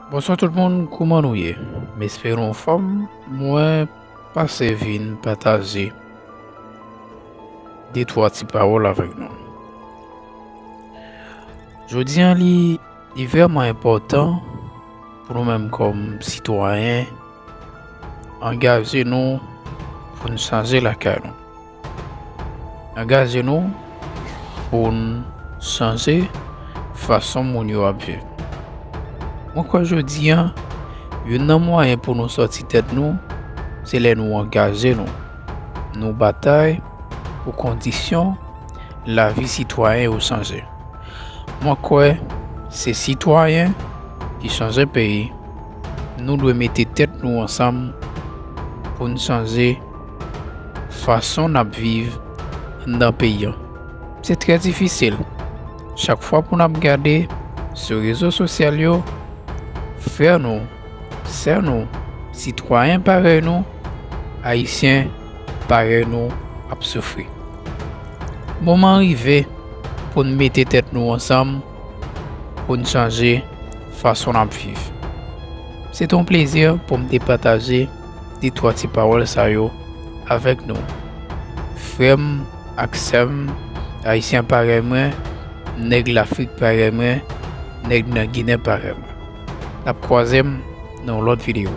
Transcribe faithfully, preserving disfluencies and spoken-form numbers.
Bonswa tout moun, kouman nou ye? M espere nou anfòm. Mwen pase vin pataje de twa ti pawòl avèk nou. Jodi a, li, li vrèman enpòtan pou nou menm kòm sitwayen, angaje nou pou n chanje lakay nou. Angaje nou pou n chanje fason moun yo ap viv. Mwen kwè jodi a, youn nan mwayen pou nou sòti tèt nou, se lè nou angaje nou. Nou batay pou kondisyon lavi sitwayen yo chanje. Mwen kwè se sitwayen ki chanje peyi. Nou dwe mete tèt nou ansanm pou n chanje fason n ap viv anndan peyi a. Se trè difisil. Chak fwa pou n ap gade sou rezo sosyal yo, frè nou, sè nou, sitwayen parèy nou, ayisyen parèy nou ap soufri. Moman an rive pou n mete tèt nou ansanm pou n chanje fason n ap viv. Se te yon plezi pou m te pataje de twa ti pawòl sa yo avèk nou. Frè m ak sè m, ayisyen parèy mwen, nèg Lafrik parèy mwen, nèg nan Ginen parèy mwen. N ap kwaze m nan yon lòt videyo.